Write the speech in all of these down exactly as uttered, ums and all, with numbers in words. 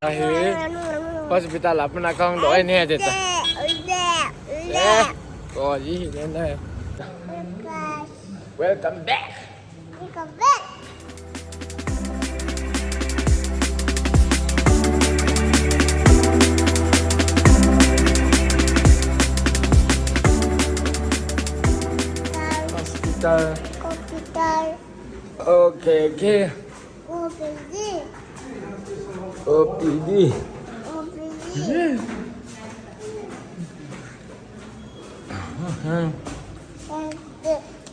Ahi, hospital a pat a kahung doh ahi ne, tita. Eh, ko ji hi ne na. Welcome back. Welcome back. Hospital. Hospital. Okay, okay. O P D. O P D. O P D. Yeah. Uh-huh.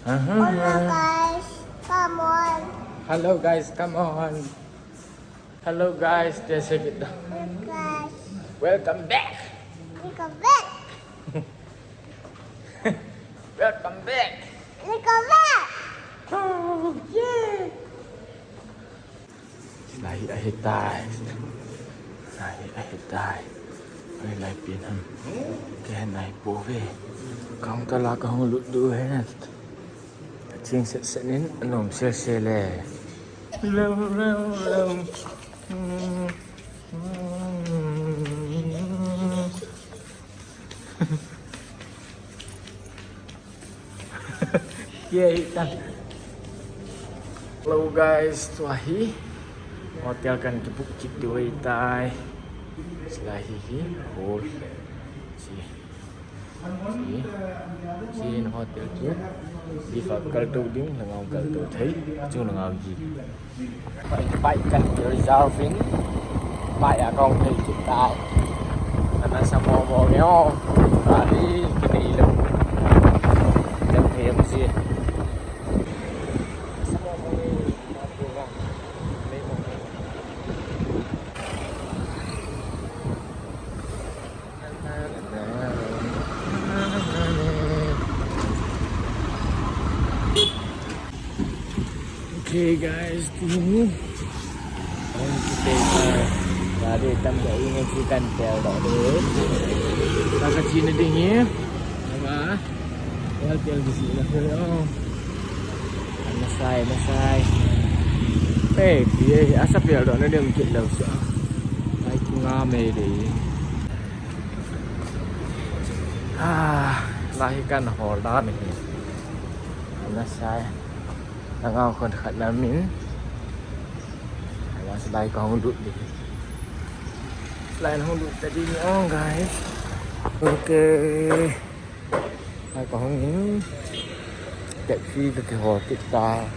Uh-huh. Hello, guys. Come on. Hello, guys. Come on. Hello, guys. Just check it out. Hello, guys. Welcome back. Welcome back. Welcome back. Welcome back. Oh, yeah. Lai ahitai. Lai ahitai. Lai, lai pin ham. Kei nai po ve. Counter la kahung lut diu ahi. Ching set set in, anom sel sel e. Ram, ram, ram. Ye, tan. Hello guys, tua hi hotel kahin kibook kit diu ahitai. Chulai hi, hi, hall. Chi. Chi. Chi in hotel chu. Di fa kaltou ding, langa kaltou thei. Chu langa ji. Bike kan reserve in, bike a kahung thei kit tai. Ana sa mo mo nge o. Bali, kinei lou. Kan thei am si. Okay, guys, tu. Ang kita sa dari tam ka ingat si kan tel do. Baka china ding eh. Nama? Tel tel di sila. Oh. Nasai, nasai. Hey, ye, asa pel do na dem kit lo sa. Ai, ku nga me de. Ah, lahi kan hol da ni. Nasai. Nang au kon khat na min. Ala salai ka hung lut di. Salai na hung lut ta di ni ong, guys. Okay. Salai ka hung in. Taxi ka kihol kit ta.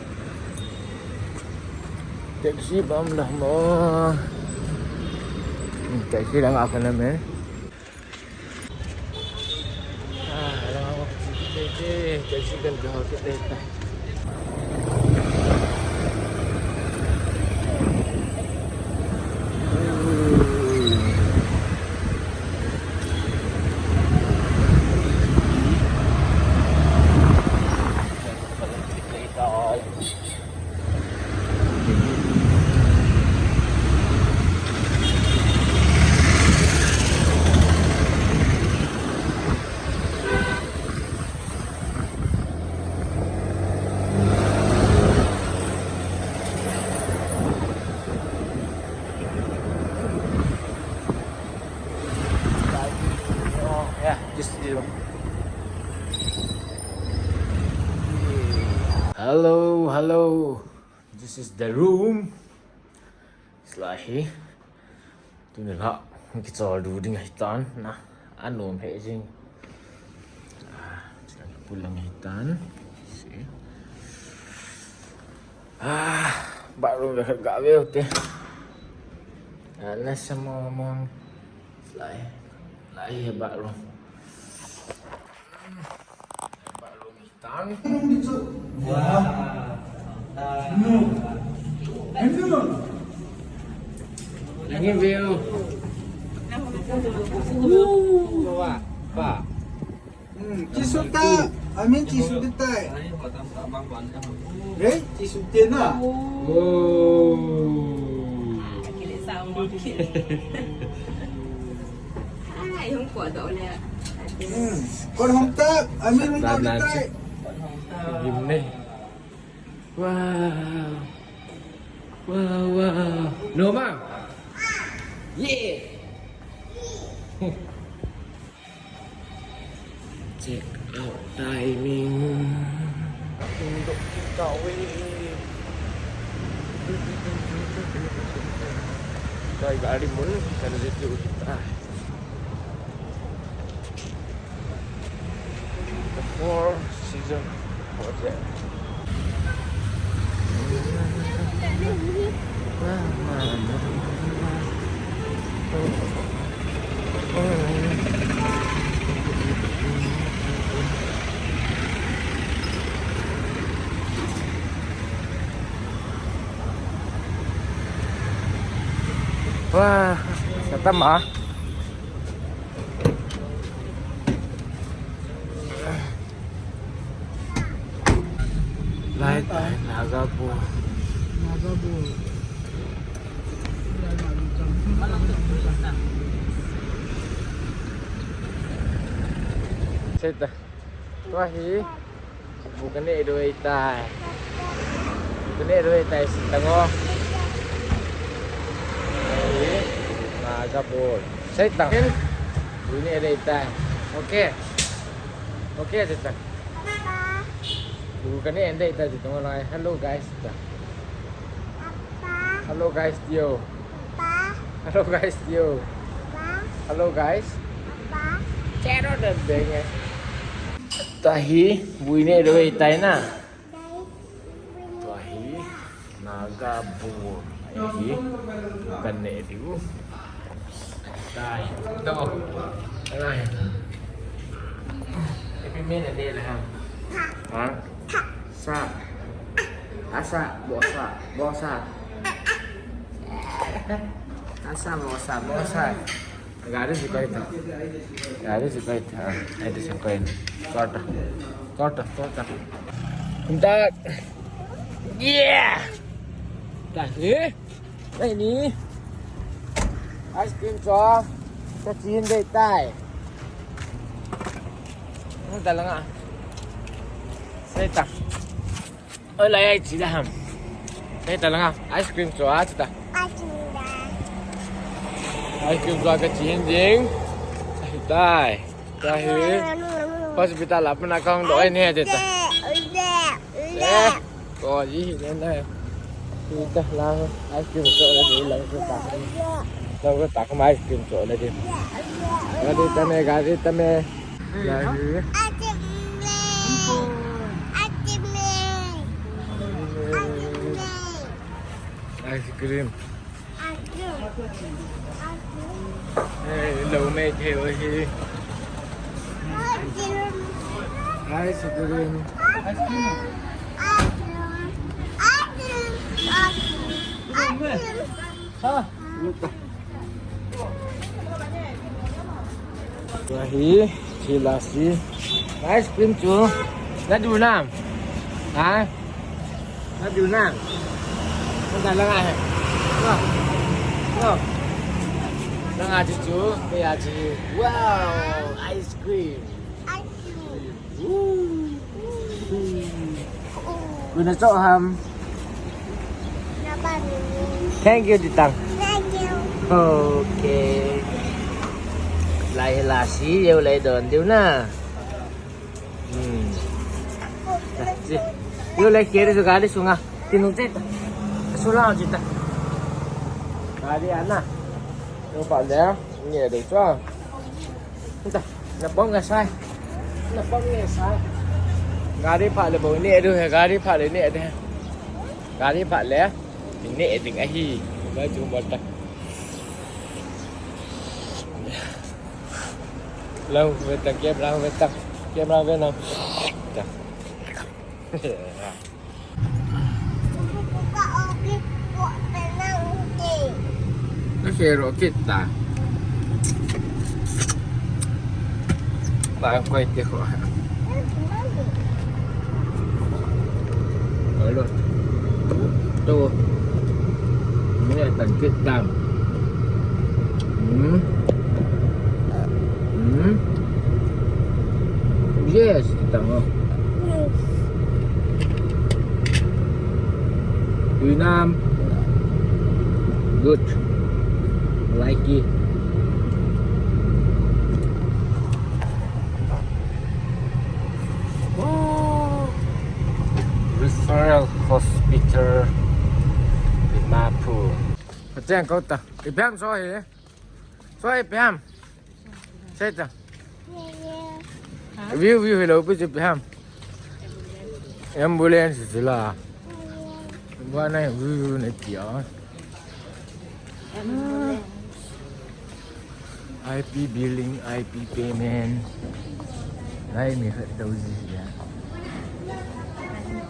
Taxi bam la mo. Hmm, taxi la nga ka na me. Ah, alam ako, kaibigan ko, kita, kita. Yeah, just, you know. Hello, hello. This is the room. Slahi. Tuni la kichol du ding ahitan na. Anom he jing. Ah, pulang ahitan. See. Ah, bathroom le khat ga ve u te. Ah, nasa mo mong. Lai. Lai he bathroom. Bathroom. Langin view. Hmm, chisuta. Amin chisuta tai. Re, chisute na. Oh. Ai, hung ko do le. Hmm. Kon hom ta, amin hung ko tai. Gim ne. Wow. Wow, wow. No, ma. Yeah. Check out timing. Tunduk kita, weh. Kai gari mun, kan situ kita. The Four Season Hotel. Wah, sa tama. Lai tai, Naga bu. Naga bu. Seta. Tua hi. Bu kaneh diu ahitai. Bu kaneh diu ahitai, sitang o. Hi, Naga bu. Sitang. Bu neh diu ahitai. Okay. Okay, sitang. Bu kaneh diu ahitai, sitang o lai. Hello, guys, sitang. Hello, guys, tiu. Hello, guys, tiu. Hello, guys. Chero de benge. Tua hi, bu ineh diu ahitai na. Tua hi, Naga bu. Hi, kaneh diu. Tai, to. Alai. Happy meal a day le ham. Ha? Sa. Asa, bosa, bosa. Asa, bosa, bosa. Gari si koi ta. Gari si koi ta. Ai, si koi. Chota. Chota, chota. Dak. Yeah. Dak, eh? Ai ni. Ice cream cho. Cha chin dei tai. Nung ta langa. Sei ta. Oi, lai ai chi da ham. Sei ta langa. Ice cream cho a chi ta. Ice cream cho ka chin ding. Ai tai. Tua hi hospital a pat a kahung doh ahi ti ta. Eh, ko ji hi ne na. Ti ta lang ice cream cho le di lang cho ta. Lang cho ta ka ice cream cho le di. Gari ta me, gari ta me. Gari. Ice cream. Hello, mate. Hey, oh, hey. Ice cream. Ice cream. Ice cream. Ice cream. Ice cream. Huh? Tua hi, hi lassi. Ice cream chu. Na diu nam? Ha? Na diu nam? Na da langa he. Go. Go. Langa chu chu, kei a chu. Wow, ice cream. Ice cream. Koi na cho ham. Thank you, Ditang. Thank you. Okay. Lai hi lassi, jong lai don diu na. Hmm. Jong lai khe diu gari sunga. Tin nung che ta. Sula che ta. Gari ana. Jong pa le. Nge diu cho. Nta, na pom nge sai. Na pom nge sai. Gari pha le bou neh diu he, gari pha le neh diu he. Gari pha le neh ding ahi. Ba chu ba ta. Lang ve ta, kem lang ve ta. Kem lang ve na. Ta. Ka share ro kit ta. Ba koi te ko. Alo. To. Ni tan kit ta. Hmm. Hmm. Yes, kita mo. Yes. Tui nam. Good. Like it. Wow. Referral Hospital, Dimapur. Pateng kau ta. Ipi ham so hi. So ipi ham. Seta. View, view, hello, pu chu ipi ham. Ambulance chu la. Wa na view, view na ti a. I P billing, I P payment. Lai mi khat dau ji ya.